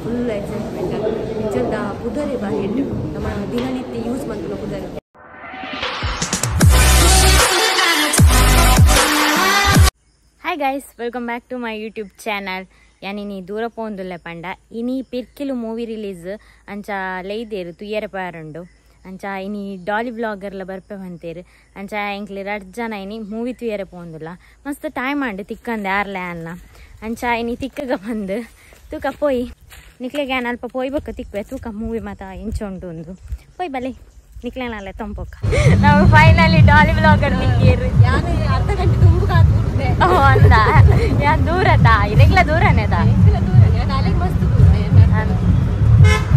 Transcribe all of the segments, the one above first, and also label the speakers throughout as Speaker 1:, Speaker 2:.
Speaker 1: Full excitement ಪಿಕ್ಚರ್ದ ಪುದರೇ ಬಾರಿ ಎಡ್ಡೆ ನಮ್ಮ ದಿನನಿತ್ಯ ಯೂಸ್ ಮಲ್ಪುನ ಪುದರ್.
Speaker 2: Hi guys, welcome back to my YouTube channel. ಯಾನಿನಿ ದೂರ ಪೋಂದುಲ್ಲ ಪಂಡ ಇನಿ ಪಿರ್ಕಿಲು ಮೂವಿ ರಿಲೀಸ್ ಅಂಚ ಲೈದೇರು ತುಯ್ಯರ ಪಾರುಂಡು ಅಂಚ ಇನಿ ಡಾಲಿ ಬ್ಲಾಗರ್ಲ ಬರ್ಪೆ ಬಂತೇರು ಅಂಚ ಎಂಕ್ಲಿ ರಡ್ ಜನ ಇನಿ ಮೂವಿ ತುಯ್ಯರ ಪೋಂದುಲ್ಲ ಮಸ್ತ್ ಟೈಮ್ ಆಂಡು ತಿಕ್ಕಂದೆ ಆರ್ಲೆ ಅನ್ನ ಅಂಚ ಇನಿ ತಿಕ್ಕಗ ಬಂದು ತೂಕ ಪೋಯಿ ನಿಕ್ಲೆಗೆ ಆನ್ ಅಲ್ಪ ಪೋಯ್ ಬೊಕ್ಕ ತಿಕ್ವೆ ತೂಕ ಮೂವಿ ಮಾತ ಇಂಚ ಉಂಟು ಪೋಯ್ ಬಲೆ ನಿಕ್ಲೆನಲ್ಲ ತಂಪೊಕ್ಕ. ನಾವು ಫೈನಲಿ ಡಾಲಿ ಬ್ಲಾಗರ್ ತಿಕ್ಕೇರು
Speaker 1: ಅರ್ಧ ಗಂಟೆ ತುಂಬ ಕಾತು
Speaker 2: ಅಂದ ಯಾನ್ ದೂರ ತಾ ಇರೆಗ್ಲ ದೂರನೇ ತಾ
Speaker 1: ಮಸ್ತ್ ದೂರ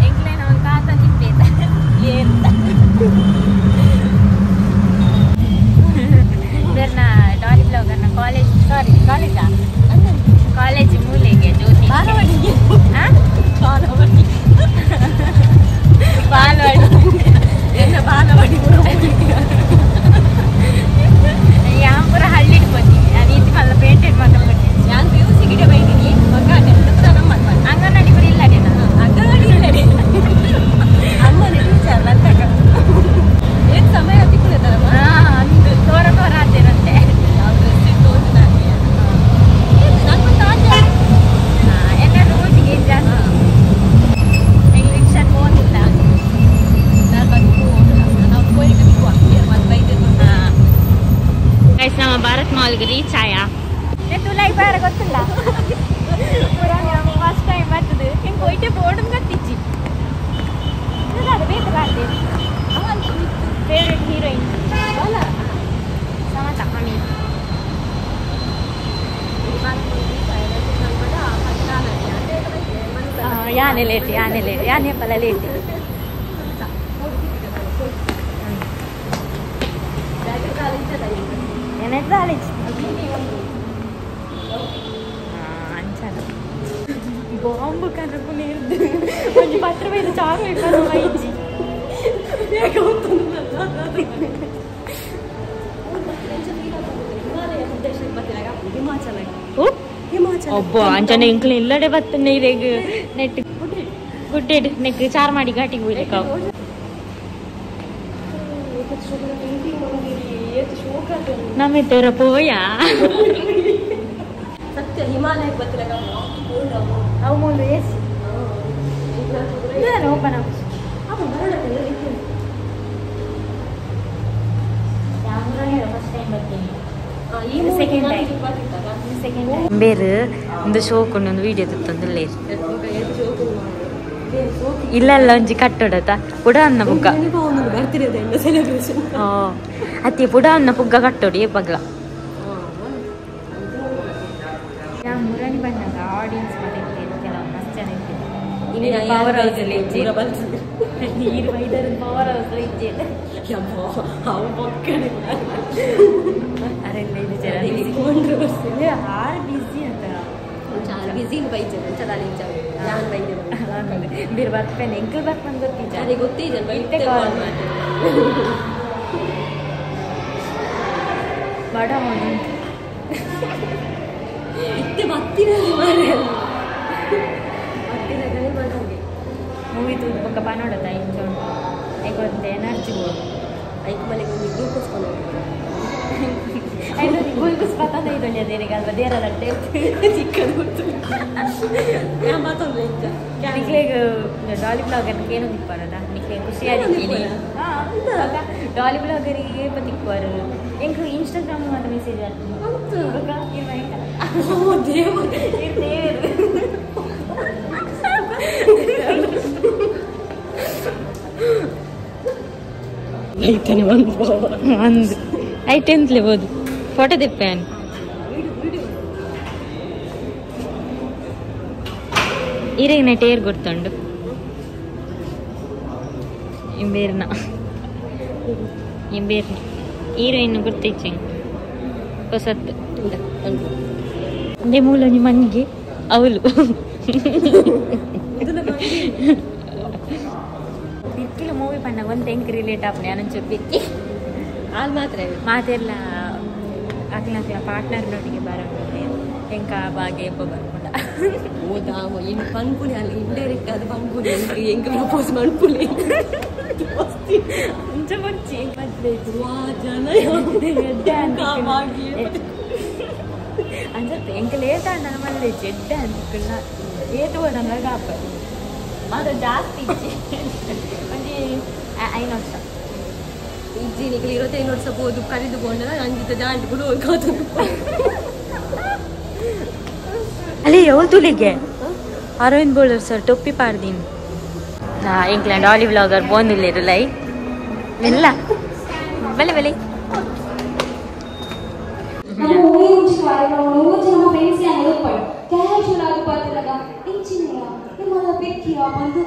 Speaker 2: ಎಂಕ್ಲೇನ ಒಂದು ಕಾತ ನಿಂಪೇತ ಏರ್ತ ಬೇರ್ನ ಡಾಲಿ ಬ್ಲಾಗರ್ನ ಕಾಲೇಜ್ ಸಾರಿ ಕಾಲೇಜಾ ಕಾಲೇಜ್ ಮೂಲೆಗೆ ಜ್ಯೋತಿ
Speaker 1: ಬಾಲವಾಡಿಗೆ
Speaker 2: ಬಾಲವಾಡಿ ಬಾಲವಾಡಿ
Speaker 1: ಎನ್ನ ಬಾಲವಾಡಿ
Speaker 2: ಯಾಂಪುರ ಹಳ್ಳಿಗೆ ಬಂದೀನಿ ನಾನು ಇದು ಮಲ್ಲ ಪೇಂಟೆಡ್ ಮಾತ್ರ ಬಂದೀನಿ
Speaker 1: ನಾನು ಪಿ ಯು ಸಿ ಗಿಡ ಬೈದೀನಿ ಮಗ ನಮ್ಮ
Speaker 2: ಅಂಗನವಾಡಿ ಪುರ ಇಲ್ಲ
Speaker 1: ಅಂಗನವಾಡಿ ಇಲ್ಲ ಅಮ್ಮನೆ ಟೀಚರ್ ನಂತಕ ಏನು ಸಮಯ ತಿಕ್ಕುತ್ತಲ್ಲ
Speaker 2: ಅಂದು ತೋರ ತೋರ ಆತಿರಂತೆ ಎಲ್ಲ ರೋಜಿಗೆ ಜಾಸ್ತಿ ರಿಕ್ಷಾ ಹೋಗಿಲ್ಲ ಗೈಸ್ ನಮ್ಮ ಭಾರತ್ ಮಾಲ್ಗೆ ರೀಚ್ ಆಯಾ ತುಲಾಯಿ ಬಾರ ಗೊತ್ತಿಲ್ಲ ಫಸ್ಟ್ ಟೈಮ್ ಬರ್ತದೆ ಹಿಂಗೆ ಹೋಯ್ಟೆ ಬೋರ್ಡ್ ಗೊತ್ತಿಚ್ಚಿ ಬೇಕು ಬಾರ್ದೆ ಫೇವ್ರೆಟ್ ಹೀರೋಯಿನ್ ಸಮತ ಕಮ್ಮಿ ಯಾನೆ ಲೇಟ್ ಯಾನೆ ಲೇಟ್ ಯಾನೆ ಪಲ ಲೇಟ್ ಏನಾಯ್ತು ಕಾಲೇಜ್ ಅಂಚನ ಬಾಂಬ್ ಕನಪು ನೀರ್ದು ಒಂಜಿ ಪತ್ರ ಬೈದು ಚಾರು ಇಪ್ಪನು ಐಜಿ ಒಬ್ಬ ಅಂಚನೆ ಇಂಕ್ಲೆ ಇಲ್ಲಡೆ ಬತ್ತನೆ ಇರೆಗ್ ನೆಟ್ ಗುಡ್ಡೆಡ್ ನೆಕ್ ಚಾರ್ ಮಾಡಿ ಘಾಟಿಗೆ ಹೋಗ್ಲಿಕ್ಕೆ ನಮ್ಮ ತೋರ ಪೋಯ
Speaker 1: ಸತ್ಯ ಹಿಮಾಲಯಕ್ಕೆ ಬತ್ತಿಲ್ಲ
Speaker 2: ಅವು ಮೂಲು ಎಸ್ ಓಪನ್ ಫಸ್ಟ್ ಟೈಮ್ ಬರ್ತೀನಿ ಸೆಕೆಂಡ್ ಟೈಮ್ ಬೇರೆ ಒಂದು ಶೋಕ್ ಒಂದು ವಿಡಿಯೋ ತಿತ್ತೊಂದಿಲ್ಲ ಇಲ್ಲ ಇಲ್ಲ ಒಂಜಿ ಕಟ್ಟೋಡತ ಪುಡ ಅನ್ನ ಪುಗ್ಗ ಅತ್ತಿ ಪುಡ ಅನ್ನ ಪುಗ್ಗ ಕಟ್ಟೋಡಿ ಪಗ್ಲ ಮುರಣಿ ಬಣ್ಣದ ಆಡಿಯನ್ಸ್ ಮತ್ತೆ ಕೆಲವು ಮಸ್ತ್ ಜನ ಇದ್ದಾರೆ ಪವರ್ ಹೌಸ್ ಅಲ್ಲಿ ನೀರು ಬೈದರು ಪವರ್ ಹೌಸ್ ಇಜ್ಜೆ ಅರೆ ಆರು ಬಿಸಿ ಅಂತ
Speaker 1: ಬಿಸಿ ಬೈಜೆ ನಾನು ಬೈದೆ
Speaker 2: ಬೇರೆ ಬರ್ಪೇನೆ ಎಂಕಲ್ ಬರ್ಪನ್ ಗೊತ್ತಿದ್ದ
Speaker 1: ಅದೇ ಗೊತ್ತಿದ್ದ ಬೈತೆ ಕಾಲ್ ಮಾಡ್ತೀನಿ
Speaker 2: ಬಡ
Speaker 1: ಇತ್ತೆ ಬತ್ತಿನ ಬತ್ತಿನ ಕಡೆ
Speaker 2: ಮೂವಿ ತೂದು ಪಕ್ಕ ಪನೋಡತ ಇಂಚ ಉಂಟು ಐಕೊಂತೆ ಎನರ್ಜಿ ಬೋಡು
Speaker 1: ಐಕ್ ಮನೆಗೆ ಒಂದು ಗ್ಲೂಕೋಸ್ ಕೊಂಡು
Speaker 2: ಗ್ಲೂಕೋಸ್ ಪತ್ತಂದ ಇದೊಳ್ಳಿ ಅದೇನಿಗೆ ಅಲ್ವಾ ದೇರಲಟ್ಟೆ
Speaker 1: ಚಿಕ್ಕದು ಗೊತ್ತು ಮಾತೊಂದು ಇಂಚ
Speaker 2: ನಿಕ್ಲೆಗ್ ಡಾಲಿ ಬ್ಲಾಗರ್ ಏನು ತಿಪ್ಪಾರಲ್ಲ ನಿಕ್ಲೆಗ್ ಖುಷಿ ಆದಿದ್ದೀನಿ ಡಾಲಿ ಬ್ಲಾಗರಿಗೆ ಏಪ ತಿಕ್ವಾರು ಎಂಕ್ ಇನ್ಸ್ಟಾಗ್ರಾಮ್ ಮಾತ ಮೆಸೇಜ್ ದೇವರು
Speaker 1: ಐತನೆ ಒಂದು
Speaker 2: ಒಂದು ಐಟೆಂತ್ಲೆ ಬೋದು ಫೋಟೋ ತಿಪ್ಪೇನು ಇರೆಗಿನ ಟೇರ್ ಗೊತ್ತುಂಡು ಇಂಬೇರ್ನ ಇಂಬೇರ್ನ ಹೀರೋಯಿನ್ ಗುರ್ತಿಚ್ಚೆ ಹೊಸತ್ತು ಅದೇ ಮೂಲ ಮಂಗೆ ಅವಳು ಬಿಕ್ಕಿಲು ಮೂವಿ ಪಂಡ ಒಂದು ಎಂಕ್ ರಿಲೇಟ್ ಆಪನೆ ಅನಂಚೂರು ಬಿಕ್ಕಿ
Speaker 1: ಹಾಲು ಮಾತ್ರ
Speaker 2: ಮಾತೆಲ್ಲ ಅಕ್ಲ ಅಕ್ಲ ಪಾರ್ಟ್ನರ್ನೊಟ್ಟಿಗೆ ಬರಂಗಿಲ್ಲ ಎಂಕ ಬಾಗೆ ಎಪ್ಪ ಬರ್ಪುಂಡ
Speaker 1: ಓದಾಮ ಇನ್ನು ಪನ್ಪುನಿ ಅಲ್ಲಿ ಇಂಡೈರೆಕ್ಟ್ ಅದು ಪನ್ಪುನಿ ಎಂಕ್ ಪ್ರಪೋಸ್ ಮನ್ಪುಲಿ ಅಂಚ ಬರ್ಚಿ ವಾ ಜನ ಅಂಚ ಎಂಕ್ ಲೇಟ್ ಆಂಡ ಮಲ್ಲೆ ಎಡ್ಡೆ ಅಂತಿಕ್ಕಲ್ಲ ಏತು ಓಡಂಗ ಕಾಪ ಮಾತ ಜಾಸ್ತಿ ಒಂಜಿ 5 ವರ್ಷ
Speaker 3: ಇಜ್ಜಿ ನಿಕಲ್ 25 ವರ್ಷ ಪೋದು ಕರಿದು ಪೋಂಡ ಅಂಜಿತ ಜಾಂಟ್ ಕೂಡ ಕಾತು
Speaker 2: ಅಲ್ಲಿ ತುಲಿಗೆ ಅರವಿಂದ್ ಬೋಳರ್ ಸರ್ ಟೊಪ್ಪಿ ಪಾಡ್ದೀನಿ ಇಂಗ್ಲೆಂಡ್ ಆಲಿ ವ್ಲಾಗರ್ ಬೋಂದಿಲ್ಲೇರು ಲೈ ಎಲ್ಲ ಬಲೆ ಬಲೆ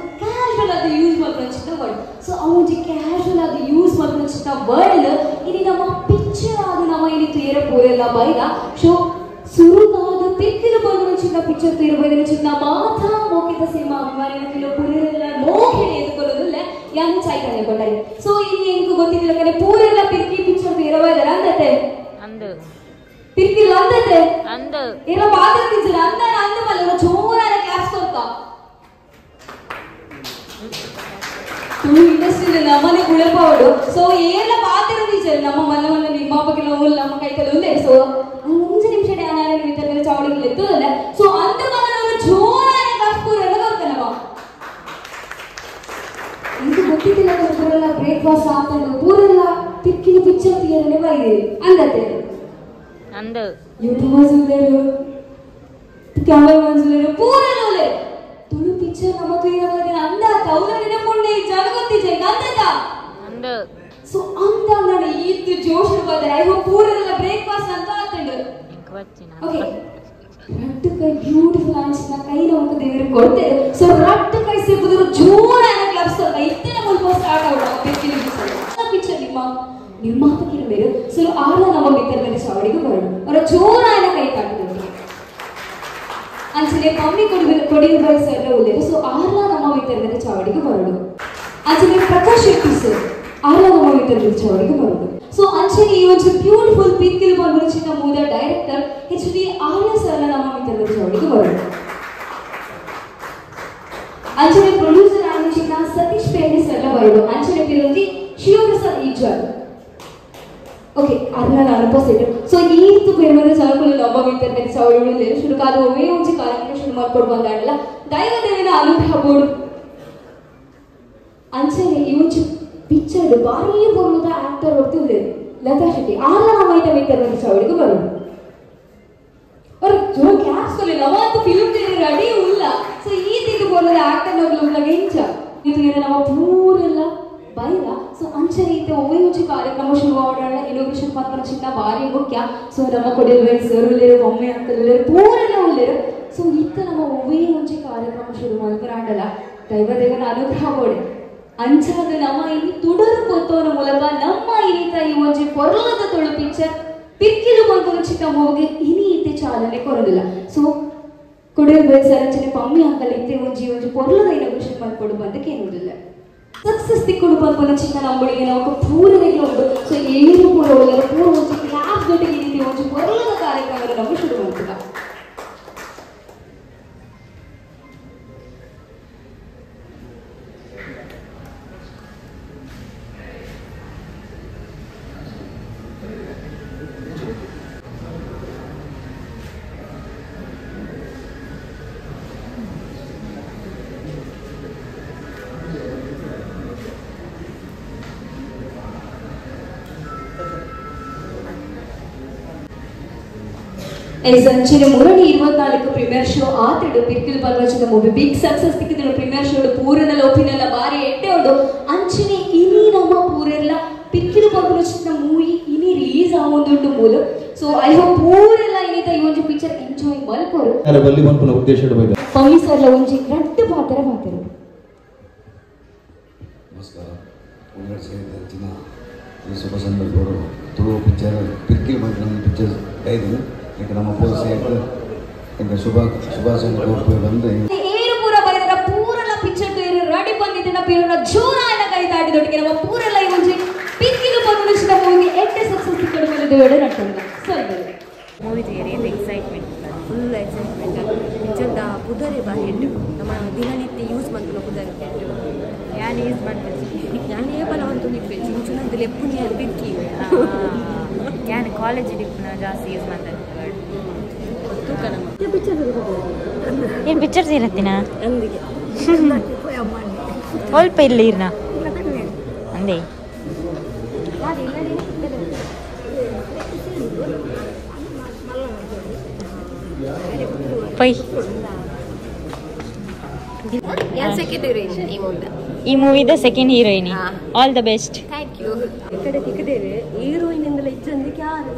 Speaker 4: ಸುರುಗಾದ ಪಿಕ್ಕಿಲು ಬಂದು ಚಿನ್ನ ಪಿಕ್ಚರ್ ತೀರ್ಬೋದು ಚಿನ್ನ ಮಾತಾ ಮೋಕಿತ ಸಿನಿಮಾ ಅಭಿಮಾನಿನ ಕಿಲೋ ಪುರಿರೆಲ್ಲ ಮೋಹಿಣಿ ಎದುಕೊಳ್ಳೋದಿಲ್ಲ ಯಾನು ಚೈತನ್ಯ ಕೊಂಡಾರಿ ಸೊ ಇನ್ನು ಎಂಕು ಗೊತ್ತಿಲ್ಲ ಕಡೆ ಪೂರೆಲ್ಲ ಪಿಕ್ಕಿ ಪಿಕ್ಚರ್ ತೀರಬಾಯ್ದಾರ ಅಂದತೆ
Speaker 2: ಅಂದು
Speaker 4: ಪಿಕ್ಕಿಲ್ಲ ಅಂದತೆ
Speaker 2: ಅಂದು
Speaker 4: ಏನೋ ಪಾತ್ರ ಪಿಕ್ಚರ್ ಅಂದಾನ ಅಂದ ಮಲ್ಲ ಜೋರಾದ ಕ್ಲಾಪ್ಸ್ ಕೊಡ್ತಾ ತುಳು ಇಂಡಸ್ಟ್ರಿ ನಮ್ಮನೆ ಕುಳೆಪಾವಡು ಸೊ ಏನ ಪಾತ್ರ ಟೀಚರ್ ನಮ್ಮ ಮಲ್ಲ ಮಲ್ಲ ನಿರ್ಮಾಪಕನ ನಮ್ಮ ಕೈತಲ್ಲಿ ಉಂದೆ ಸೊ ಮುಂಚೆ ನಿಮಿಷ ಡ್ಯಾನ ಚಾವಡಿಗೆ ಎತ್ತದಲ್ಲ ಸೊ ಅಂತ ಮಗನವರು ಜೋರಾದ ಕ್ಲಾಪ್ಸ್ ಪೂರೆಲ್ಲ ಬರ್ತಾನವ ಇದು ಗೊತ್ತಿದ್ದಿಲ್ಲ ಪೂರೆಲ್ಲ ಬ್ರೇಕ್ಫಾಸ್ಟ್ ಆಗ್ತಾನೆ ಪೂರೆಲ್ಲ ಪಿಕ್ಕಿನ ಪಿಕ್ಚರ್ ತೀರನೆ ಬೈದಿರಿ ಅಂದತೆ
Speaker 2: ಅಂದು
Speaker 4: ಯೂಟ್ಯೂಬರ್ಸ್ ಉಳ್ಳೇರು ಕ್ಯಾಮರಾಮನ್ಸ್ ಉಳ್ಳೇರು ಪೂರೆಲ್ಲ ಉಳ್ಳೇರು ತುಳು ಪಿಕ್ಚರ್ ನಮ್ಮ ತೀರಬಾದಿನ ಅಂದಾತ ಅವರ ನೆನಪುಂಡೆ ಜನ ಗೊತ್ತಿಜೆ ಅಂದತ
Speaker 2: ಅಂದು
Speaker 4: ಸೊ ಅಂದ ನಾನು ಈತ್ತು ಜೋಶ್ ಬಂದರೆ I hope ಪೂರೆಲ್ಲ ಬ್ರೇಕ್ಫಾಸ್ಟ್ ಅಂತ ಆತಂಡು ಓಕೆ ರಟ್ಟು ಕೈ ಬ್ಯೂಟಿಫುಲ್ ಅನ್ಸಿನ ಕೈ ನಮಕ್ ದೇವರು ಕೊಡ್ತೇವೆ ಸೊ ರಟ್ಟು ಕೈ ಸಿಕ್ಕುದ್ರು ಜೋರಾದ ಕ್ಲಾಪ್ಸ್ ಕೊಡ್ತಾ ಇತ್ತನೆ ಮುಲ್ಪ ಸ್ಟಾರ್ಟ್ ಆಗೋಣ ಪಿಕ್ಕಿನ ಪಿಕ್ಚರ್ ನಿಮ್ಮ ನಿರ್ಮಾಪಕಿನ ಬೇರೆ ಸೊ ಆರ ನಮ್ಮ ಮಿತ್ರರ ಚಾವಡಿಗೆ ಬರೋಣ ಅವರ ಜೋರಾದ ಕೈ ತಾಟಿದ್ರು ಅಂಚನೆ ಪಮ್ಮಿ ಕೊಡಿಯಲ್ ಬಾಯ್ ಸರ್ ಉಳ್ಳೇರು ಸೊ ಆರ್ಲ ನಮ್ಮ ಮಿತ್ರರ ಚಾವಡಿಗೆ ಬರೋಣ ಅಂಚನೆ ಪ್ರಕಾಶ್ ಶೆಟ್ಟಿ ಸರ್ ಆರ್ಲ ನಮ್ಮ ಮಿತ್ರರ ಚಾವಡಿಗೆ ಬರೋಣ ಸೊ ಅಂಚನೆ ಈ ಒಂದು ಬ್ಯೂಟಿಫುಲ್ ಪಿಕ್ಕಿಲ್ ಬಂದು ಚಿನ್ನ ಮೂಲ ಡೈರೆಕ್ಟರ್ ಎಚ್ ಡಿ ಆರ್ಯ ಸರ್ ನಮ್ಮ ಮಿತ್ರರ ಚಾವಡಿಗೆ ಬರೋಣ ಅಂಚನೆ ಪ್ರೊಡ್ಯೂಸರ್ ಆದ ಚಿನ್ನ ಸತೀಶ್ ಪೇಂಡೆ ಸರ್ ಬರೋಣ ಅಂಚನೆ ಪಿರೋಜಿ ಶಿವಪ್ರಸಾದ್ ಈಜ್ವಾಲ್ ಓಕೆ ಅರ್ನ ಅನುಭವಿಸಿದ್ರು ಸೊ ಈ ಬೇರೆ ಜನಗಳು ನಮ್ಮ ಮಿತ್ರರ ಚಾವಡಿ ಶುರುಕಾದ ಒಮ್ಮೆ ಒಂಜಿ ಕಾರ್ಯಕ್ರಮ ಶುರು ಮಾಡ್ಕೊಂಡು ಬಂದಾಡಲ್ಲ ದೈವ ದೇವಿನ ಅನುಗ್ರಹ ಬೋಡು ಅಂಚನೆ ಈ ಒಂಜಿ ಪಿಕ್ಚರ್ ಭಾರಿ ಬರುವುದ ಆಕ್ಟರ್ ಹೊರ್ತಿದ್ರು ಲತಾ ಶೆಟ್ಟಿ ಆರ ನಮ್ಮ ಮಿತ್ರರ ಚಾವಡಿಗೆ ಬರೋದು ಅವ್ರ ಜೋ ಕ್ಯಾಪ್ಸ್ ಕೊಲ್ಲಿ ನವಂತ ಫಿಲ್ಮ್ ರೆಡಿ ಉಲ್ಲ ಸೊ ಈ ತಿಂದು ಬರೋದ ಆಕ್ಟರ್ ನೋಡ್ಲು ಎಂಚ ಇದು ನಮ್ಮ ಪೂರೆಲ್ಲ ಬೈರ ಸೊ ಅಂಚನೆ ಇತ್ತೆ ಒಮ್ಮೆ ಒಂಜಿ ಕಾರ್ಯಕ್ರಮ ಶುರು ಆಡೋಣ ಇನೋಗ್ರೇಷನ್ ಮಾತ್ರ ಚಿನ್ನ ಭಾರಿ ಮುಖ್ಯ ಸೊ ನಮ್ಮ ಕೊಡಿಲ್ವೈ ಸರ್ ಉಳ್ಳೇರು ಒಮ್ಮೆ ಅಂಕಲ್ ಪೂರೆಲ್ಲ ಉಳ್ಳೇರು ಸೊ ಇತ್ತ ನಮ್ಮ ಒಮ್ಮೆ ಒಂಜಿ ಕಾರ್ಯಕ್ರಮ ಶುರು ಮಾಡ್ಕೊಂಡಲ್ಲ ದೈವ ದೇವನ ಅನುಗ್ರಹ ಕೊಡೆ ಅಂಚಾದ ನಮ್ಮ ಇಲ್ಲಿ ತುಡರು ಕೊತ್ತೋನ ಮೂಲಕ ನಮ್ಮ ಇನಿತ ಈ ಒಂಜಿ ಪೊರ್ಲದ ತುಳು ಪಿಕ್ಚರ್ ಪಿಕ್ಕಿಲು ಬಂದು ಚಿಕ್ಕ ಮೂವಿಗೆ ಇನಿ ಇತ್ತೆ ಚಾಲನೆ ಕೊರೋದಿಲ್ಲ ಸೊ ಕೊಡಿಯಲ್ ಬೈ ಸರ್ ಅಂಚನೆ ಪಮ್ಮಿ ಅಂಕಲ್ ಇತ್ತೆ ಒಂಜಿ ಒಂಜಿ ಪೊರ್ಲದ ಇನೋಗ್ರೇಷನ್ ಮಾಡ್ಕೊಡು ಬಂದಕ್ಕೆ ಏನುದಿಲ್ಲ ಸಕ್ಸಸ್ ತಿಕ್ಕೊಂಡು ಬಂದ್ಕೊಂಡು ಚಿನ್ನ ನಂಬಳಿಗೆ ನಾವು ಪೂರನೆಗೆ ಉಂಟು ಸೊ ಏನು ಪೂರ ಒಳ್ಳೆಯ ಪೂರ ಒಂಜಿ ಕ್ಲಾಸ್ ದೊಡ್ಡ ಈ ರೀತಿ ಒಂಜಿ ಪೊರ್ಲದ ಕಾರ್ಯಕ್ರಮ ನಾವು ಶುರು ಮಾಡ್ತೀವಿ ಅಂಚನೆ ಮುರಳಿ 24 ಪ್ರೀಮಿಯರ್ ಶೋ ಆತಡು ಪಿರ್ಕಿಲ್ ಪರ್ವಚದ ಮೂವಿ ಬಿಗ್ ಸಕ್ಸಸ್ ತಿಕ್ಕಿದಳು ಪ್ರೀಮಿಯರ್ ಶೋ ಪೂರನ ಲೋಪಿನೆಲ್ಲ ಬಾರಿ ಎಡ್ಡೆ ಉಂಡು ಅಂಚನೆ ಇನಿ ನಮ್ಮ ಪೂರೆಲ್ಲ ಪಿರ್ಕಿಲ್ ಪರ್ವಚದ ಮೂವಿ ಇನಿ ರಿಲೀಸ್ ಆವೊಂದುಂಡು ಮೂಲ ಸೊ I hope ಪೂರೆಲ್ಲ ಇನಿತ ಈ ಒಂಜಿ ಪಿಕ್ಚರ್ ಎಂಜಾಯ್ ಮಲ್ಪರು
Speaker 5: ಬಲ್ಲಿ ಮನ್ಪುನ ಉದ್ದೇಶ
Speaker 4: ಪಮ್ಮಿ ಸರ್ಲ ಒಂಜಿ ರಡ್ಡು ಪಾತ್ರ ಮಾತರು
Speaker 6: ನಮಸ್ಕಾರ ಒಂದೆರಡು ಸೇರಿದ ಈ ಶುಭ ಸಂದರ್ಭಗಳು ತುಳು ಪಿಕ್ಚರ್ ಪಿರ್ಕಿಲ್ ಬಂದ ಪಿಕ್ಚರ್ ಐದು ಈಗ ನಮ್ಮ ಪೊಲೀಸ್ ಈಗ ಶುಭ ಶುಭಾಶಯ ಬಂದು
Speaker 4: ಏನು ಪೂರ ಬರೆದರ ಪೂರೆಲ್ಲ ಪಿಕ್ಚರ್ ರೆಡಿ ಬಂದಿದ್ದನ್ನ ಪೀರೋನ ಜೋರಾಯನ ಕೈ ದಾಟಿದೊಟ್ಟಿಗೆ ನಮ್ಮ ಪೂರೆಲ್ಲ ಈ ಒಂಜಿ ಪಿಕ್ಕಿಲು ಬಂದು ಮೂವಿಗೆ ಎಡ್ಡೆ ಸಕ್ಸಸ್ ಸಿಕ್ಕಡು ಮೇಲೆ ನಟ್ಟೊಂದು ಸರಿ
Speaker 1: ಮೂವಿ ತೀರಿ excitement full excitement picture
Speaker 3: ಬಾರಿ ಎಡ್ಡು ನಮ್ಮ ದಿನನಿತ್ಯ ಯೂಸ್ ಮಾಡ್ಕೊಂಡು ಪುದರ್
Speaker 1: ಯಾನ್ ಯೂಸ್ ಮಾಡ್ಬೋದು
Speaker 3: ಯಾನ್ ಏಪಲ ಒಂದು ನಿಪ್ಪೆ ಚಿಂಚುನಂತ ಲೆಪ್ಪುನಿ ಅದು ಬಿಕ್ಕಿ
Speaker 1: ಯಾನ್ ಕಾಲೇಜ್ ಡಿಪ್ನ ಜಾಸ್ತಿ ಯೂಸ್ ಮಾಡ್ತಾರೆ ಏನು ಪಿಕ್ಚರ್ಸ್ ಇರತ್ತಿನ
Speaker 3: ಅಂದಿಗೆ
Speaker 1: ಸ್ವಲ್ಪ ಇಲ್ಲ ಇರ್ನ ಅಂದೇ ಪೈ
Speaker 3: ಯಾನ್ ಸೆಕೆಂಡ್ ಹೀರೋಯಿನ್ ಈ ಮೂವಿದ
Speaker 1: ಈ ಮೂವಿದ second heroine. All the best.
Speaker 3: Thank you. ಈ ಕಡೆ ತಿಕ್ಕದೇವೆ ಹೀರೋಯಿನ್ ಇಂದಲ ಇಜ್ಜಂದಿಗೆ ಯಾರು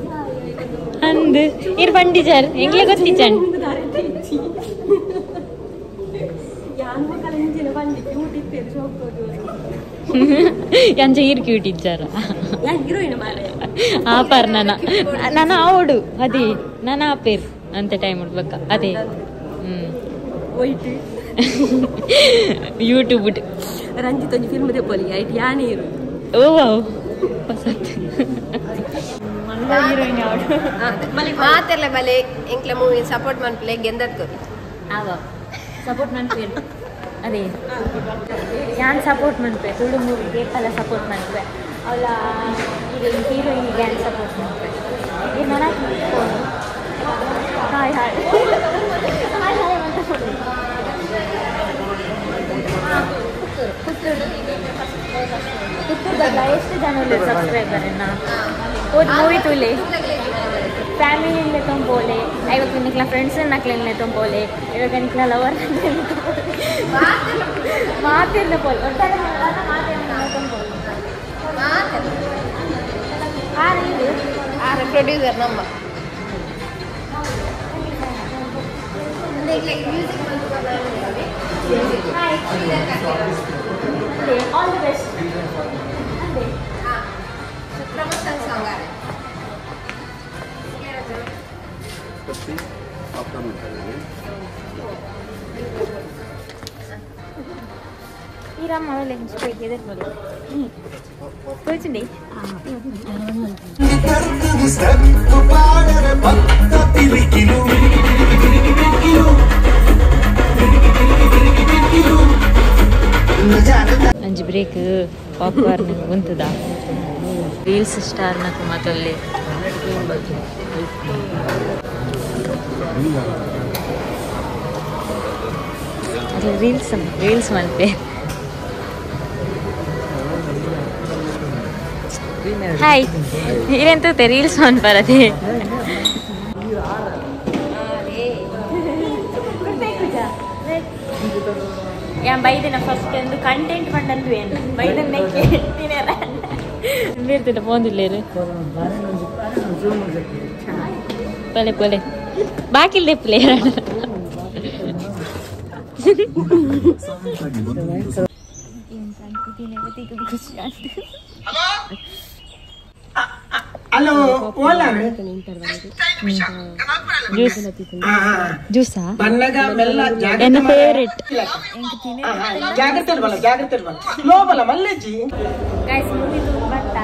Speaker 1: ಅಂದು ಇರ್ ಬಂಡಿಜಾರ್ ಎಂಗ್ಲೆ ಗೊತ್ತಿಜ್ಜಾನ್
Speaker 3: ಯಾನ್ ಮಕ್ಕಳ ಇಂಚಿನ ಬಂಡಿ ಕ್ಯೂಟ್ ಇತ್ತೇರು ಶೋಕ್
Speaker 1: ಎಂಚ ಈರ್ ಕ್ಯೂಟ್ ಇಜ್ಜಾರ
Speaker 3: ಯಾನ್ ಹೀರೋಯಿನ್ ಮಾರೆ
Speaker 1: ಆ ಪರ್ ನನ್ನ ನನ್ನ ಆವಡು ಅದೇ ನನ್ನ ಆಪೇರ್ ಅಂತ ಟೈಮ್ ಉಡ್ಬೇಕ ಅದೇ
Speaker 3: ವೈಟ್
Speaker 1: ಯೂಟ್ಯೂಬ್
Speaker 3: ರಂಜಿತ್ ಒಂಜಿ ಫಿಲ್ಮ್ ದೆಪ್ಪೊಲಿ ಐಟ್ ಯಾನೆ ಇರು
Speaker 1: ಓ ಪಸಂದ್ ಮಲ್ಲ ಹೀರೋಯಿನ್ ಅವಳು
Speaker 3: ಮಾತೆರ್ಲೆ ಬಲೆ ಎಂಕ್ಲ ಮೂವಿ ಸಪೋರ್ಟ್ ಮನ್ಪುಲೆ ಗೆಂದತ್ ಕೊರಿ
Speaker 1: ಆವ ಸಪೋರ್ಟ್ ಮನ್ಪೆ ಅದೇ ಯಾನ್ ಸಪೋರ್ಟ್ ಮನ್ಪೆ ತುಳು ಮೂವಿಗೆ ಏಪಲ ಸಪೋರ್ಟ್ ಮನ್ಪೆ ಅವಳ ಹೀರೋಯಿನಿಗೆ ಯಾನ್ ಸಪೋರ್ಟ್ ಮನ್ಪೆ ಈ ನನ್ನ ಹಾಯ್ ಹಾಯ್ ಹಾಯ್ ಹಾಯ್ ಅಂತ ಪುತ್ತೂರ್ದಾಗ ಎಷ್ಟು ಜನ ಉಳ್ಳೆ ಸಬ್ಸ್ಕ್ರೈಬರ್ ಹೋದ್ ಮೂವಿ ತುಲೆ ಫ್ಯಾಮಿಲಿ ತೊಂಬೋಲೆ ಐವತ್ತು ನಿಕ್ಲ ಫ್ರೆಂಡ್ಸ್ ನಕ್ಲೆಲ್ಲ ತೊಂಬೋಲೆ ಇವಾಗ ನಿಕ್ಲ ಲವರ್ ಮಾತಿರ್ಲ ಪೋಲೆ ಒಟ್ಟಾರೆ ಮಾತಿರ್ಲ ತೊಂಬೋಲೆ
Speaker 3: ಪ್ರೊಡ್ಯೂಸರ್ ನಮ್ಮ
Speaker 1: all the best.
Speaker 3: Promotion song
Speaker 1: ಈ ರಾಮ ಕೂರ್ಚುಂಡಿ ಅಂಜಿ ಬ್ರೇಕ್ ಪಾಪ್ಕಾರ್ನ್ ಉಂತದ ರೀಲ್ಸ್ ಸ್ಟಾರ್ ನಕು ಮಾತಲ್ಲಿ ಅದು ರೀಲ್ಸ್ ರೀಲ್ಸ್ ಮಲ್ಪೆ. ಹಾಯ್ ಇರೆಂತ ರೀಲ್ಸ್ ಮನ್ಪರದೆ ಯಾನ್ ಬೈದಿನ ಫಸ್ಟ್ ಒಂದು ಕಂಟೆಂಟ್ ಪಂಡಂದು ಏನು ಬೈದನ್ನೇ ಕೇಳ್ತೀನೇರ ಬೇರ್ತಿಲ್ಲ ಪೋಂದಿಲ್ಲೇರು ಪೊಲೆ ಪೊಲೆ ಬಾಕಿಲ್ದೆ ಪ್ಲೇಯರ್
Speaker 5: ಹಲೋ ಓಲಾ
Speaker 1: ಜ್ಯೂಸ್ ಜ್ಯೂಸಾ
Speaker 5: ಬನ್ನಗ ಮೆಲ್ಲ
Speaker 1: ನನ್ನ ಫೇವರೇಟ್.
Speaker 5: ಜಾಗ್ರತೆ ಬಲ ಜಾಗ್ರತೆ ಬಲ ಸ್ಲೋ ಬಲ ಮಲ್ಲೆಜ್ಜಿ.
Speaker 1: ಗೈಸ್ ಮೂವಿ ಬತ್ತ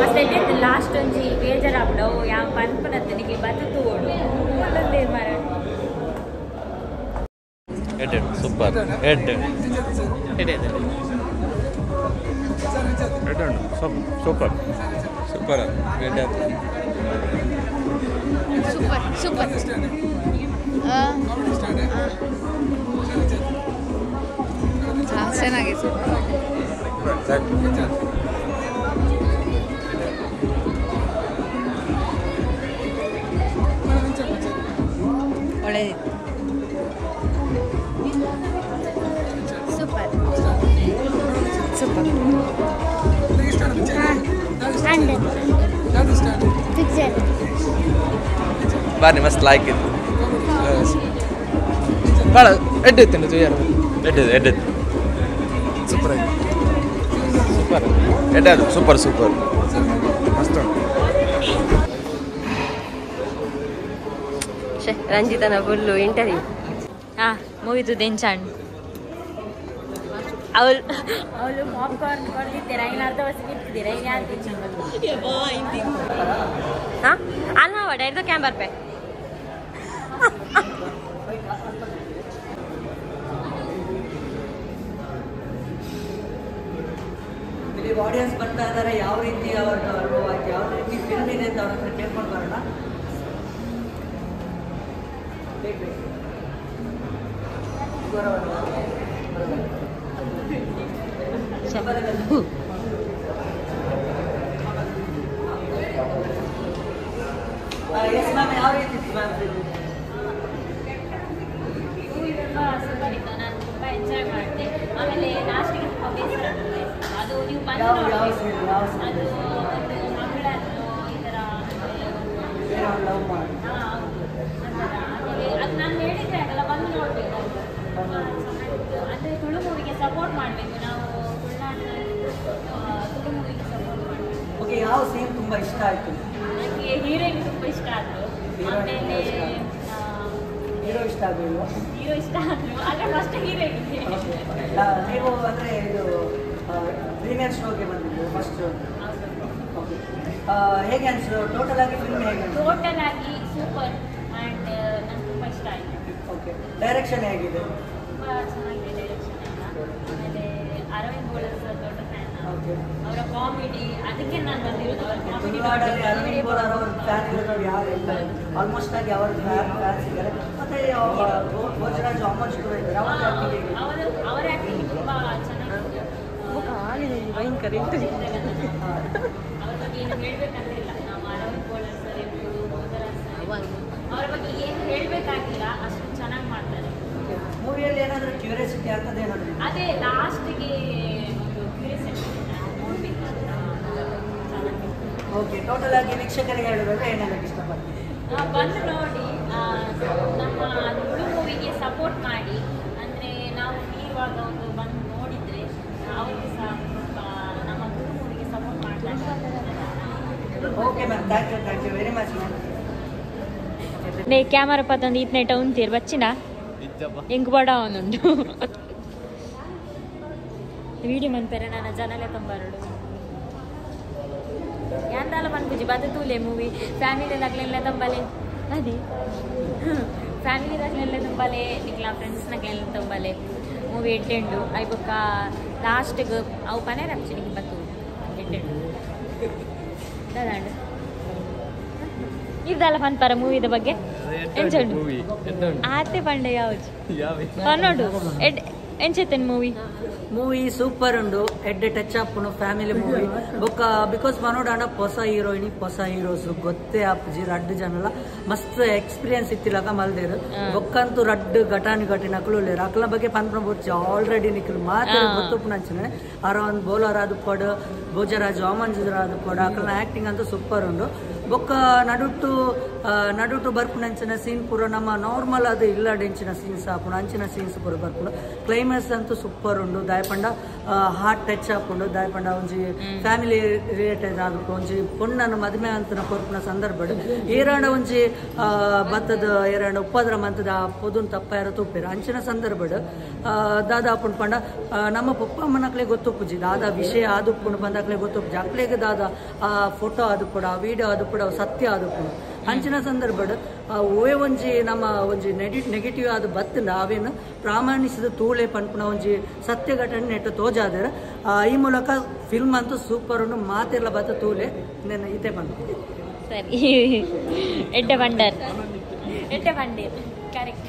Speaker 1: ಮಸ್ತ್ ಎಡ್ಡೆ ಲಾಸ್ಟ್ ಒಂಜಿ ಬೇಜಾರಾಪುಂಡು ಅವು ಯಾವ ಪನ್ಪುನತ್ತೆ ನಿಕ್ಲೆ ಬತ್ತು ತೂವೊಡು ಮರ
Speaker 7: ಎಡ್ಡೆ ಸೂಪರ್ ಎಡ್ಡೆ ಎಡ್ಡೆ ಸೂಪರ್ ಸೂಪರ್ ಎಡ್ಡೆ
Speaker 8: ಸೂಪರ್ ಸೂಪರ್ ಚೆನ್ನಾಗಿತ್ತು. ಒಳ್ಳೆದಿತ್ತು. Super super.
Speaker 7: ಬಾರಿ ಮಸ್ತ್ ಲೈಕ್ ಇತ್ತು.
Speaker 9: ಭಾಳ ಎಡ್ಡೆ ಇತ್ತು ತುಯ್ಯಾರ
Speaker 7: ಎಡ್ಡೆ ಎಡ್ಡೆ
Speaker 9: ಸೂಪರ್ ಆಗಿ
Speaker 7: ಸೂಪರ್ ಎಡ್ಡೆ ಅದು ಸೂಪರ್ ಸೂಪರ್ ಮಸ್ತ್.
Speaker 3: ರಂಜಿತನ ಫುಲ್ಲು ಇಂಟರ್ವ್ಯೂ.
Speaker 1: ಹಾ ಮೂವಿದು ದೆಂಚಾಣ್ ಅವಳು ಅವಳು ಪಾಪ್ಕಾರ್ನ್ ಕೊಡ್ತಿದ್ದೀರಾ ಇನ್ನು ಅರ್ಧ ವರ್ಷ ನಿಂತಿದ್ದೀರಾ ಯಾರು
Speaker 3: ಹಾಂ ಅಲ್ಲ ವಡ ಹಿಡ್ದು ಕ್ಯಾಂಬರ್ ಪೇ.
Speaker 5: ಈಗ ಆಡಿಯನ್ಸ್ ಬರ್ತಾ ಇದ್ದಾರೆ, ಯಾವ ರೀತಿ ಅವ್ರ ಅನುಭವ ಆಯ್ತು, ಯಾವ ರೀತಿ ಫಿಲ್ಮ್ ಇದೆ ಅಂತ ಅವ್ರ ಹತ್ರ ಕೇಳ್ಕೊಂಡು ಬರೋಣ. ಎಸ್ ಮ್ಯಾಮ್, ಯಾವ ರೀತಿ ಇತ್ತು ಮ್ಯಾಮ್ ಫಿಲ್ಮ್?
Speaker 1: ಸೂಪರ್ ಇತ್ತು, ನಾನು ತುಂಬ ಎಂಜಾಯ್ ಮಾಡಿದೆ. ಆಮೇಲೆ ಲಾಸ್ಟಿಗೆ ತುಂಬ ಬೇಸರ ಅದು ನೀವು ಬಂದು ಅದು ಒಂದು ಮಗಳನ್ನು ಈ ಥರ ಹೌದು ಆಮೇಲೆ ಅದು ನಾನು ಹೇಳಿದರೆ ಆಗಲ್ಲ, ಬಂದು ನೋಡಬೇಕು. ತುಂಬ ಚೆನ್ನಾಗಿತ್ತು. ಅಂದರೆ ತುಳು ಮೂವಿಗೆ ಸಪೋರ್ಟ್ ಮಾಡಬೇಕು ನಾವು, ತುಳುನಾಡಿನಲ್ಲಿ ತುಳು ಮೂವಿಗೆ ಸಪೋರ್ಟ್ ಮಾಡಬೇಕು.
Speaker 5: ಓಕೆ, ಯಾವ ಸೀನ್ ತುಂಬ ಇಷ್ಟ ಆಯಿತು?
Speaker 1: ನನಗೆ ಹೀರೋಯಿನ್ ತುಂಬ ಇಷ್ಟ ಆದರು. ಆಮೇಲೆ
Speaker 5: ಹೀರೋ ಇಷ್ಟ ಆಗಲಿಲ್ವಾ?
Speaker 1: ಹೀರೋ ಇಷ್ಟ ಆದರು, ಆದರೆ ಫಸ್ಟ್ ಹೀರೋಯಿನ್.
Speaker 5: ನೀವು ಅಂದರೆ ಇದು ಪ್ರೀಮಿಯರ್ ಶೋಗೆ ಬಂದಿದ್ದು ಫಸ್ಟ್ ಶೋ. ಓಕೆ, ಹೇಗೆ ಅನಿಸ್ತು ಟೋಟಲ್ ಆಗಿ ಫಿಲ್ಮ್? ಹೇಗೆ
Speaker 1: ಟೋಟಲ್ ಆಗಿ ಸೂಪರ್ ಆ್ಯಂಡ್ ನಂಗೆ ತುಂಬ ಇಷ್ಟ ಆಯಿತು.
Speaker 5: ಓಕೆ, ಡೈರೆಕ್ಷನ್ ಹೇಗಿದೆ?
Speaker 1: ತುಂಬ ಚೆನ್ನಾಗಿದೆ ಡೈರೆಕ್ಷನ್ ಎಲ್ಲ. ಆಮೇಲೆ ಅರವಿಂದ್ ಬೋಳರ್ ಸರ್ ದೊಡ್ಡ ಫ್ಯಾನ್, ಅವರ ಕಾಮಿಡಿ, ಅದಕ್ಕೆ ನಾನು ಬಂದಿರೋದು. ಅವರ ಕಾಮಿಡಿ
Speaker 5: ಅರವಿಂದ್ ಬೋಳರ್ ಅವ್ರ ಫ್ಯಾನ್ ಇರೋದು ಯಾರು ಇಲ್ಲ, ಆಲ್ಮೋಸ್ಟ್ ಆಗಿ ಅವರ ಫ್ಯಾನ್ಸ್ ಇದ್ದಾರೆ. ಮತ್ತೆ ಭೋಜರಾಜ್ ಅಮ್ಮಜ್ ಕೂಡ ಇದ್ದಾರೆ, ಅವರ ಆ್ಯಕ್ಟಿಂಗ್
Speaker 1: ಅವರ ಆ್ಯಕ್ಟಿಂಗ್ ತುಂಬ ಚೆನ್ನಾಗಿದೆ.
Speaker 3: ಭಯಂಕರ
Speaker 1: ಅವ್ರ ಬಗ್ಗೆ ಏನು ಹೇಳಬೇಕಂತ ಇಲ್ಲ. ನಾವು ಅರವಿಂದ್ ಬೋಳರ್ ಸರ್ ಇರ್ಬೋದು, ಭೋಜರಾಜ್ ಸರ್, ಅವರ ಬಗ್ಗೆ ಏನು ಹೇಳಬೇಕಾಗಿಲ್ಲ, ಅಷ್ಟು ಚೆನ್ನಾಗಿ ಮಾಡ್ತಾರೆ.
Speaker 5: ಮೂವಿಯಲ್ಲಿ ಏನಾದರೂ ಕ್ಯೂರಿಯಾಸಿಟಿ ಆಗ್ತದೆ ಏನಾದರೂ?
Speaker 1: ಅದೇ ಲಾಸ್ಟಿಗೆ ಒಂದು ಕ್ಯೂರಿಯಾಸಿಟಿ ನೋಡಬೇಕು ಅಂತ ಚೆನ್ನಾಗಿತ್ತು.
Speaker 5: ಓಕೆ, ಟೋಟಲ್ ಆಗಿ ವೀಕ್ಷಕರಿಗೆ ಹೇಳೋದಾದ್ರೆ ಏನಾಗಕ್ಕೆ ಇಷ್ಟಪಡ್ತೀನಿ?
Speaker 1: ಬಂದು ನೋಡಿ, ನಮ್ಮ ತುಳು ಮೂವಿಗೆ ಸಪೋರ್ಟ್ ಮಾಡಿ. ಅಂದರೆ ನಾವು ಇವಾಗ ಒಂದು ಬಂದು ನೋಡಿದರೆ ಅವ್ರಿಗೆ ಸಹ ಸ್ವಲ್ಪ ನಮ್ಮ ತುಳು ಮೂವಿಗೆ ಸಪೋರ್ಟ್ ಮಾಡ್ತಾರೆ.
Speaker 5: Okay ma'am, thank you, thank you very much ma'am.
Speaker 1: ನೇ ಕ್ಯಾಮರಾ ಪತ್ತೊಂದು ಈತ್ನೆ ಟೌನ್ ತೀರ್ ಬಚ್ಚಿನ ಎಂಕ್ ಬಡ ಅವನುಂಟು ವಿಡಿಯೋ ಮನ್ಪೆರೆ ನನ್ನ ಜನಲೆ ತಂಬಾರಡು ಯಾಂದಾಲ ಪನ್ಪುಜಿ ಬತ್ತ ತೂಲೆ ಮೂವಿ ಫ್ಯಾಮಿಲಿ ದಾಗ್ಲೆಲ್ಲ ತಂಬಲೆ, ಅದೇ ಫ್ಯಾಮಿಲಿ ದಾಗ್ಲೆಲ್ಲ ತುಂಬಲೆ, ನಿಕ್ಲ ಫ್ರೆಂಡ್ಸ್ನಾಗ್ಲೆಲ್ಲ ತುಂಬಲೆ ಮೂವಿ ಎಡ್ಡೆಂಡು. I ಬೊಕ್ಕ ಲಾಸ್ಟ್ಗೆ ಅವು ಪನೇರ್ ಆಪ್ಷನಿಗೆ ಬತ್ತು ಎಡ್ಡೆಂಡು ದಾದಾಂಡು ಇರ್ದಲ್ಲ ಪನ್ಪರ ಮೂವಿದ ಬಗ್ಗೆ ಎಂಚುಂಡು ಆತೆ ಪಂಡೆ ಯಾವುದು ಪನ್ನೋಡು ಎಡ್ ಎಂಚೆತ್ತನ್ ಮೂವಿ?
Speaker 5: ಮೂವಿ ಸೂಪರ್ ಉಂಡು, ಎಡ್ಡೆ ಟಚ್ ಆಪುಂಡು, ಫ್ಯಾಮಿಲಿ ಮೂವಿ. ಬೊಕ್ಕ because ಮನೋಡಾಂಡ ಹೊಸ ಹೀರೋಯಿನ್ ಹೊಸ ಹೀರೋಸ್ ಗೊತ್ತೇ ಆಪುಜಿ, ರಡ್ಡು ಜನಲ ಮಸ್ತ್ ಎಕ್ಸ್ಪೀರಿಯನ್ಸ್ ಇತ್ತಿಲಕ ಮಲ್ದೇರು. ಬೊಕ್ಕಂತೂ ರಡ್ಡು ಘಟಾನು ಘಟಿನ ಅಕ್ಲು ಉಲ್ಲೇರು, ಅಕ್ಲ ಬಗ್ಗೆ ಪನ್ಪುನ ಬೊರ್ಚಿ ಆಲ್ರೆಡಿ ನಿಕ್ಲು ಮಾತ್ರ ಗೊತ್ತುಪ್ಪುನ ಅಂಚನೆ. ಅರೌಂಡ್ ಬೌಲರ್ ಆದುಪ್ಪಡು, ಭೋಜರಾಜ್ ವಾಮಂಜರ ಆದುಪ್ಪಡು, ಅಕ್ಲನ ಆ್ಯಕ್ಟಿಂಗ್ ಅಂತೂ ಸೂಪರ್ ಉಂಡು. ಬೊಕ್ಕ ನಡುಟ್ಟು ನಡುಟು ಬರ್ಪುನಂಚಿನ ಸೀನ್ ಪೂರ ನಮ್ಮ ನಾರ್ಮಲ್ ಅದು ಇಲ್ಲಡೆಂಚಿನ ಸೀನ್ಸ್ ಆಪುಂಡು, ಅಂಚಿನ ಸೀನ್ಸ್ ಪೂರ ಬರ್ಪುಂಡು. ಕ್ಲೈಮ್ಯಾಕ್ಸ್ ಅಂತೂ ಸೂಪರ್ ಉಂಡು. ದಾಯಪಂಡ ಹಾರ್ಟ್ ಟಚ್ ಆಪುಂಡು. ದಾಯಪಂಡ ಒಂಜಿ ಫ್ಯಾಮಿಲಿ ರಿಲೇಟೆಡ್ ಆದಪ್ಪು ಒಂಜಿ ಪೊಣ್ಣನು ಮದುವೆ ಅಂತನ ಕೊರ್ಪುನ ಸಂದರ್ಭಡ್ ಏರಾಂಡ ಒಂಜಿ ಬತ್ತದ ಏರಾಂಡ ಉಪ್ಪದ್ರ ಮಂತದ ಪೊದುನ್ ತಪ್ಪಾರ ತೂಪೇರು ಅಂಚಿನ ಸಂದರ್ಭಡ್ ದಾದಾ ಆಪುಂಡು ಪಂಡ ನಮ್ಮ ಪಪ್ಪ ಅಮ್ಮನಕ್ಲೆ ಗೊತ್ತುಪ್ಪುಜಿ ದಾದಾ ವಿಷಯ ಆದುಪ್ಪುಂಡು ಬಂದಾಕ್ಲೆ ಗೊತ್ತುಪ್ಪುಜಿ ಅಕ್ಲೆಗ್ ದಾದಾ ಆ ಫೋಟೋ ಆದುಪ್ಪಡು ಆ ವಿಡಿಯೋ ಆದುಪ್ಪಡು ಅವು ಸತ್ಯ ಆದುಪ್ಪುಂಡು. ಅಂಚಿನ ಸಂದರ್ಭಡ್ ಓಯ್ ಒಂಜಿ ನಮ್ಮ ಒಂಜಿ ನೆಗೆಟಿವ್ ಆದ ಬತ್ತಂಡ ಅವೇನು ಪ್ರಾಮಾಣಿಸಿದ ತೂಳೆ ಪನ್ಪುನ ಒಂಜಿ ಸತ್ಯ ಘಟನೆ ನೆಟ್ಟು ತೋಜಾದರ. ಈ ಮೂಲಕ ಫಿಲ್ಮ್ ಅಂತೂ ಸೂಪರ್ ಉಂಡು, ಮಾತೆಲ್ಲ ಬತ್ತ ತೂಲೆ ನೆನ್ನ ಇತ್ತೆ ಪನ್ಪು.
Speaker 1: ಸರಿ, ಎಡ್ಡೆ ಬಂಡರ್ ಎಡ್ಡೆ ಬಂಡೀರ್ ಕರೆಕ್ಟ್.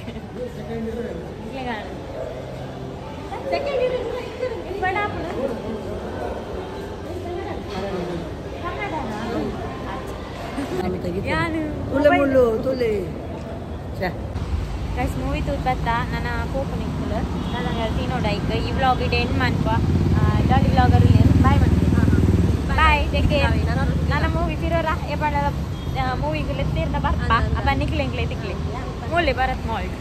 Speaker 1: ಗೈಸ್ ಮೂವಿ ತೂತ್ ಬತ್ತ ನನ್ನ ಕೋಪು ನಿಕ್ಕುಲು ನಾನು ತಿನ್ನೋಡ ಐಕ್ ಈ ವ್ಲಾಗ್ ಇಡೆ ಎಂಡ್ ಮನ್ಪ ಡಾಲಿ ವ್ಲಾಗರ್ ಬಾಯ್ ಮನ್ಪು ಬಾಯ್ ಟೇಕ್ ಕೇರ್. ನನ್ನ ಮೂವಿ ಫಿರೋರ ಎಪಾಡ ಮೂವಿಗೆ ಲೆತ್ತೀರ್ನ ಬರ್ಪ ಅಪ್ಪ ನಿಕ್ಲೆ ಎಂಕ್ಲೆ ತಿಕ್ಲೆ ಮೂಲೆ ಭರತ್ ಮಾಲ್ಟ್.